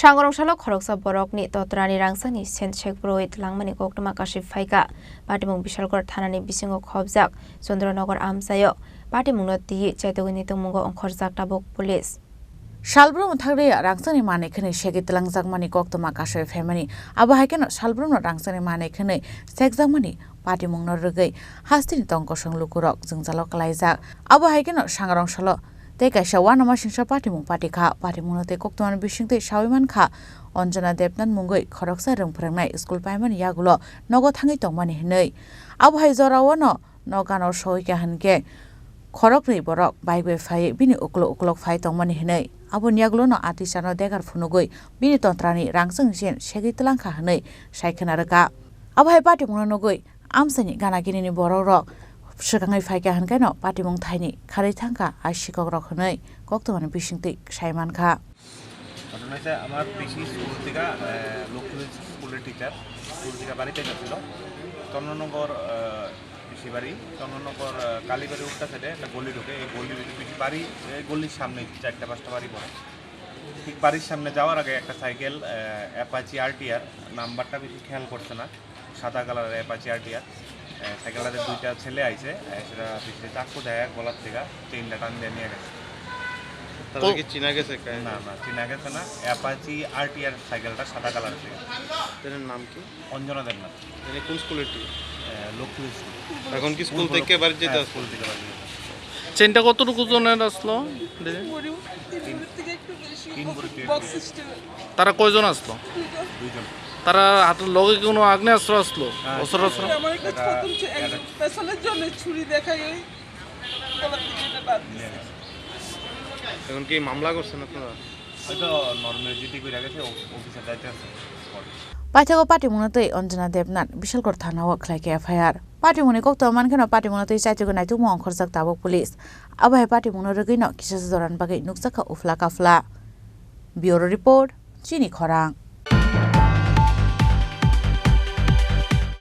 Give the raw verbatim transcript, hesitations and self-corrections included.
Sangrong salo khoroksa borokni totrani rangchakni sen sekbrwi twlangmani koktwma kasui phaikha. Patimung Bishalgarh thanani bisingo khobjak Chandra Nagar amchaio patimungno twiwi chaitugwi nitungmungo ongkhorjak tabuk police. Salbrumno thakrwi rangchakni manwi khwnwi segwi twlangjakmani koktwma kasui phaimani. Abo hai kheno salbrumno rangchakni manwi khwnwi sekjakmani patimungno rwgwi hasteni tong kosong lukurok jwngjalo kwlaijak. Abo hai kheno sangrong salo tei kaisa uanamasingcha patimung patikha. Patimungno tei koktwmani bisingtwi saui mankha, Anjana Debnath mungwi khoroksa rwng phwrwngnai school paimani yagulo nogo thangwi tongmani hwnwi. Abo hai jorao no nokano soikha hwnkhe khoroknwi borok bike bai phaiwi bini uklok uklok phai tongmani hwnwi. Aboni yagulono atichano degar phunugwi bini tontrani rangchakni sen segwi twlangkha hwnwi sai khwna rwkha. Abo hai patimungno nugwi amchaini gana ginini borokrok swkangwi phaikha hwnkhe no patimung thaini kharwi thangkha a sikokrok hwnwi koktwmani bisingtwi sai mankha. ঘটনা হচ্ছে আমার পিসি স্কুল থেকে, আহ, লক্ষ্মী স্কুলের teacher, school থেকে বাড়িতে গেছিল। চন্দননগর, আহ, পিসি বাড়ি, চন্দননগর, আহ, কালীবাড়ি উল্টা সাইডে একটা গলি ঢুকে, এই গলির পিসি বাড়ি, এই গলির সামনে চারটা পাঁচটা বাড়ি পড়ে। ঠিক বাড়ির সামনে যাওয়ার আগে একটা সাইকেল, আহ, অ্যাপাচি আরটিআর, নাম্বারটা বেশি খেয়াল করছে না, সাদা কালারের অ্যাপাচি আরটিআর। এ, সাইকেলটাতে দুইটা ছেলে আইছে, এ, সেটা পিছনে চাকু দেয় গলার থেকে, চেইনটা টান দিয়ে নিয়ে গেছে। তাহলে কি চিনা গেছে কে? না, না, চিনা গেছে না। অ্যাপাচি আরটিআর সাইকেলটা সাদা কালার ছিল। এটার নাম কি? অঞ্জনা দেবনাথ। এটা কোন স্কুলের টি? এ, লক্ষ্মী স্কুল। এখন কি স্কুল স্কুল থেকে বাড়ি যেতে হ্যাঁ, আসছে? স্কুল থেকে বাড়ি যেতে আসছে। চেইনটা কতটুকু ওজনের আসলো? দেখি। তিন ভরি, তিন ভরি থেকে একটু বেশি। তিন ভরি, তিন বক্স ভরি। সিস্টেম। তারা কয়জন আসলো? দুইজন। দুইজন। তারা হাতের লগে কোনো আগ্নেয়াস্ত্র আসলো? হ্যাঁ, অস্ত্র আসলো? আমার একটা এটা, ছোট ছিল, এক এটা পেছনের জন্য ছুরি দেখাই ওই গলার দিকে এটা বাদ দিছে। এখন কি মামলা করছেন আপনারা? হয়তো নরমাল জিডি করে গেছে, অ-, অফিসার দায়িত্বে আছে। Paithago patimungno twi Anjana Debnath Bishalgarh thanao khlaikha F I R. Patimungni koktwma mankheno patimungno twi chaitugwi naitukmung ongkhorjak tabuk police. Abo hai patimungno rwgwino kisa joran bagwi nukjakha uphla kaphla. Bureau report, Chini Khorang.